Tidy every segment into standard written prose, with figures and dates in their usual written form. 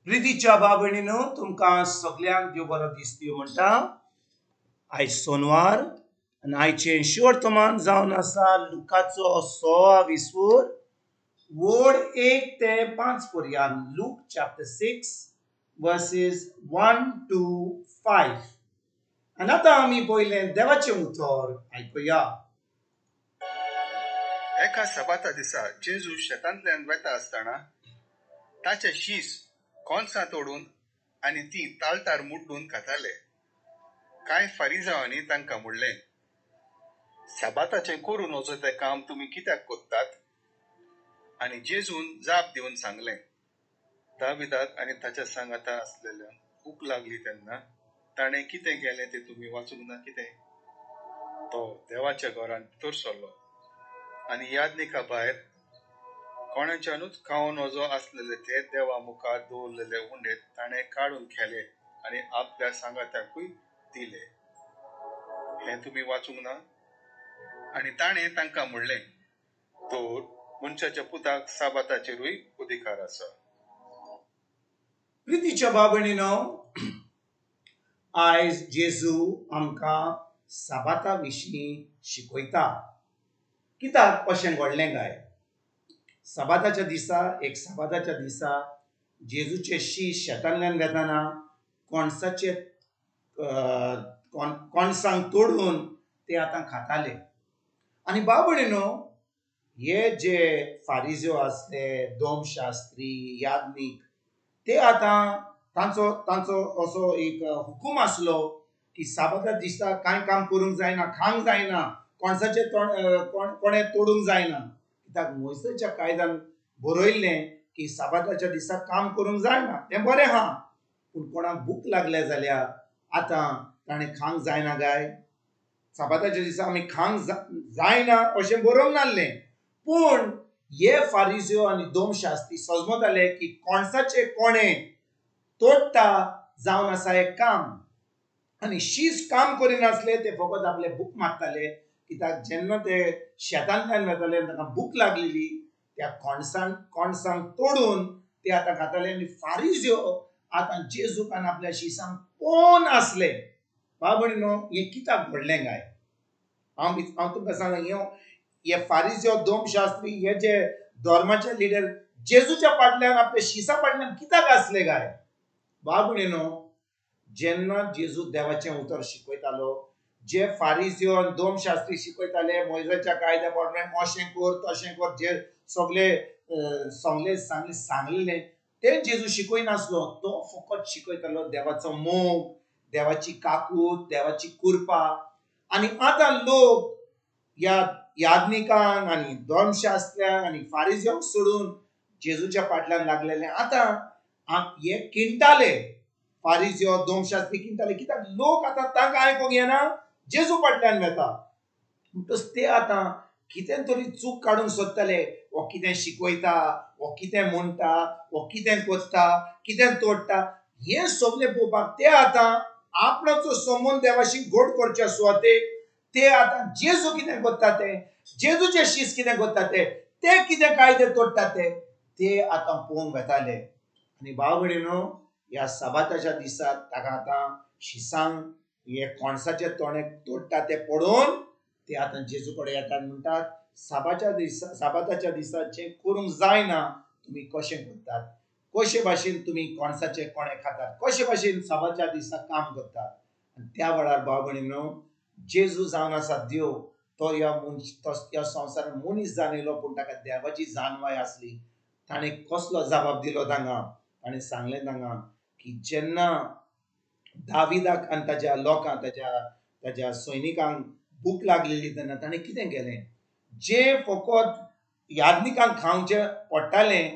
प्रितीच्या भाव-भयणीनो, तुमकां सगल्यांक देव बरो दीस दिवं म्हणटा. आयज सोनवार आनी आयचें शिवर्तमान जावन आसा लुकाचो 16 विस्वूर वड 1 ते 5 पर्यंत. Look chapter 6 versus 1 to 5. आनी आतां आमी पयलें देवाचें उतर आयकुया. एका सबाता दिसा जेजू शेतांतल्यान वेता आसतना ताचे शीस कोणसां तोडून आनी ती तालतार मुड्डून खाताले. कांय फारिजावांनी तांकां म्हणलें, सबाताचें करूं नजो तें काम तुमी कित्याक कोत्तात? आनी जेजून जाप दिवन सांगलें, दाविदाक आनी ताच्या सांगाता आसलेल्यांक भूक लागली तेन्ना ताणें कितें केलें तें तुमी वाचूंक ना कितें? तो देवाच्या घरांत भितर सरलो आनी यादनिका भायर कोणाच्यानूच खावं नजो आसलेले ते देवा मुखार दवरलेले उंडे ताणें काडून खेले आनी आपल्या सांगात्याकूय दिले. हें तुमी वाचूंक ना? आनी ताणें तांकां म्हणलें, तर मनशाच्या पुताक साबाताचेरूय अधिकार आसा. प्रितीच्या भाव-भयणीनो, आयज जेजू आमकां साबाता विशीं शिकयता. कित्याक अशें घडलें काय? साबाताच्या दिसा, एक साबाताच्या दिसा जेजूचे शीस शेतांतल्यान वेतना कोणसाचे कोणसांक तोडून ते आतां खाताले. आनी भाव-भयणीनो, हे जे फारिज्यो आसले, दोमशास्त्री, याज्ञीक, ते आतां तांचो तांचो असो एक हुकूम आसलो की साबाता दिसा कांय काम करूंक जायना, खावंक जायना, कोणसाचे कोणें तोडूंक जायना. कित्याक मोयसाच्या कायद्यान बरयल्लें की साबाताच्या दिसा काम करूंक जायना. तें बरें आहा, पूण कोणाक भूक लागल्या जाल्यार आतां ताणें खावंक जायना काय? साबाताच्या दिसा आमी खावंक जायना अशें बरोवंक नासलें. पूण हे फारिज्यो आनी दोमशास्त्री सजमताले की कोणसाचे कोणें तोडटा जावन आसा एक काम, आनी शीस काम करिनासले, ते फकत आपले भूक मागताले. कित्याक जेन्ना ते शेतांतल्यान वेताले तांकां भूक लागलेली, त्या कोणसांक तोडून ते आतां खाताले. आनी फारिज्यो आतां जेजूक आनी आपल्या शिसांक कोण आसले. भाव-भयणीनो, हें कित्याक घडलें काय? हांव तुमकां सांगता, हे फारिज्यो, दोमशास्त्री, हे जे धर्माचे लिडर जेजूच्या फाटल्यान आपल्या शिसा फाटल्यान कित्याक आसले काय? भाव-भयणीनो, जेन्ना जेजू देवाचें उतर शिकयतालो, जे फारिज्यो आनी दोमशास्त्री शिकयताले मोयजाच्या कायद्या प्रमाणे अशें कर तशें कर, जे सगळे सगळे सांगलेले तें जेजू शिकयनासलो. तो फकत शिकयतालो देवाचो मोग, देवाची काकूत, देवाची कृपा. आनी आतां लोक ह्या याज्ञिकांक आनी धर्मशास्त्र्यांक आनी फारिज्यांक सोडून जेजूच्या फाटल्यान लागलेले. आतां हे किणटाले, फारिज्यो, दोमशास्त्री किणटाले, कित्याक लोक आतां तांकां आयकूंक येना, जेजू फाटल्यान वेता. म्हणटच ते आतां कितें तरी चूक काडूंक सोदताले. हो कितें शिकयता, हो कितें म्हणटा, हो कितें करता, कितें तोडटा, हें सगळें पळोवपाक ते आतां आपणाचो संबंद देवाशी गोड करच्या सुवातेक ते आतां जेजू कितें करता ते, जेजूचे शीस कितें करता ते, ते कितें कायदे तोडटा ते, ते आतां पळोवंक वेताले. आनी भाव-भयणीनो, ह्या साबाताच्या दिसा ताका आतां शिसांक हे कोणसाचे तोणे तोडटा ते पळोवन ते आतां जेजू कडेन येतात, म्हणटात, साबाताच्या दिसा जें करूंक जायना तुमी कशें करतात? कशे भाशेन तुमी कोणसाचे कोणे खातात? कशे भाशेन साबाच्या दिसा काम करतात? आनी त्या वेळार भाव-भयणीनो, जेजू जावन आसा देव. तो ह्या संवसारान मनीस जावन येयलो, पूण ताका देवाची जाणवाय आसली. ताणें कसलो जबाब दिलो तांकां? ताणें सांगलें तांकां की जेन्ना दाविदाक आनी ताज्या लोकांक, ताज्या सैनिकांक भूक लागलेली तेन्ना ताणें कितें केलें? जे फकत याज्ञिकांक खावचें पडटालें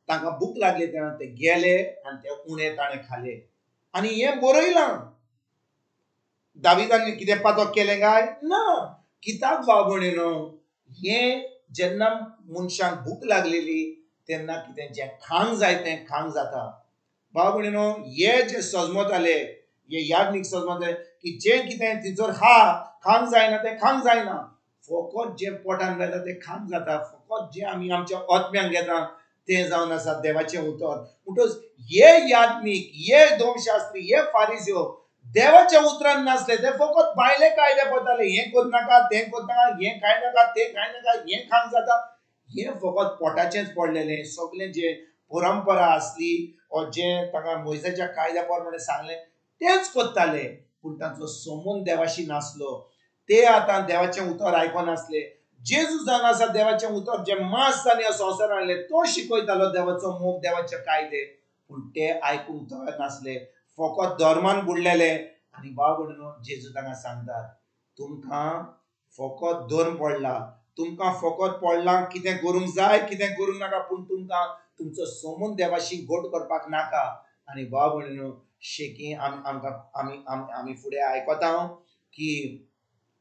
तांकां भूक लागली तेन्ना ते गेले आनी ते उणे ताणें खाले. आनी हें बरयलां. दाविदान कितें पातक केलें काय? ना. कित्याक भाव-भयणीनो, हें जेन्ना मनशांक भूक लागलेली तेन्ना कितें जें खावंक जाय तें खावंक जाता. भाव-भयणीनो, हे जे सजमताले, हे याज्ञीक सजमताले की जें कितें तिचोर खा खावंक जायना तें खावंक जायना, फकत जें पोटान वेता तें खावंक जाता, फकत जें आमी आमच्या आत्म्यांक घेता तें जावन आसा देवाचें उतर. म्हणटच हे याज्ञीक, हे धर्मशास्त्री, हे फारिज्यो देवाच्या उतरान नासले, ते फकत भायले कायदे पळयताले. हें करनाका, तें करनाका, हें खाय नाका, तें खाय नाका, हें खावंक जाता, हें फकत पोटाचेंच पडलेलें. सगळें जे परंपरा आसली ओ जें तांकां मोयसाच्या कायद्या प्रमाणे सांगलें तेंच करताले, पूण तांचो संबंद देवाशी नासलो. ते आतां देवाचें उतर आयकनासले. जेजू जावन आसा देवाचें उतर जें मास जावन ह्या संवसारान आयलें, तो शिकयतालो देवाचो मोग, देवाचे कायदे, पूण ते आयकूंक तयार नासले, फकत धर्मान बुडलेले. आनी बाबा जेजू तांकां सांगतात, तुमकां फकत धर्म पडला, तुमकां फकत पडलां कितें करूंक जाय कितें करूंक नाका, पूण तुमकां तुमचो संबंद देवाशी घट करपाक नाका. आनी बाबा शेकी आमकां आमी फुडें आयकता की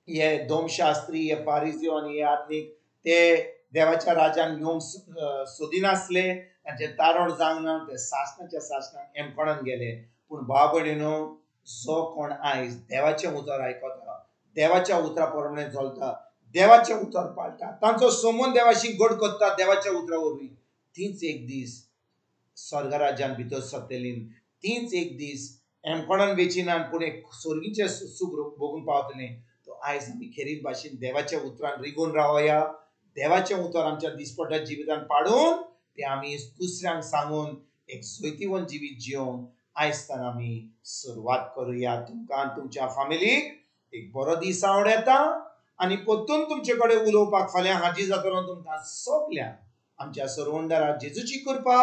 हे धर्मशास्त्री, हे फारिज्यो आनी हे आत्मीक ते देवाच्या राजान येवंक सोदिनासले, तांचें तारण जावंक ना, ते सासणाच्या सासणाक एमकोणान गेले. पूण भाव भयणीनो, जो कोण आयज देवाचें उतर आयकता, देवाच्या उतरा प्रमाणे चलता, देवाचें उतर पाळटा, तांचो संबंद देवाशी घट करता देवाच्या उतरा वरवीं, तींच एक दीस स्वर्गराज्यान भितर सरतलीं, तींच एक दीस एमकोणान वेचिनान, पूण एक स्वर्गीचें सूख भोगूंक पावतलीं. तो आयज आमी खेरीत भाशेन देवाच्या उतरान रिगून रावया, देवाचें उतर आमच्या दिसपट्ट्या जिवितान पाडून तें आमी दुसऱ्यांक सांगून एक जैतिवंत जिवीत जियोवन आयज तान आमी सुरवात करुया. तुमकां तुमच्या फामिलीक एक बरो दीस आवडटा आनी परतून तुमचे कडेन उलोवपाक फाल्यां हाजीर जातलो. तुमकां सगल्यांक आमच्या सरवंडरा जेजूची कृपा,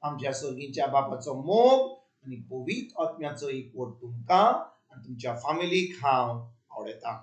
आमच्या सर्गीच्या बापाचो मोग आनी पवित्र आत्म्याचो एकवट तुमकां आनी तुमच्या फामिलीक हांव आवडटा.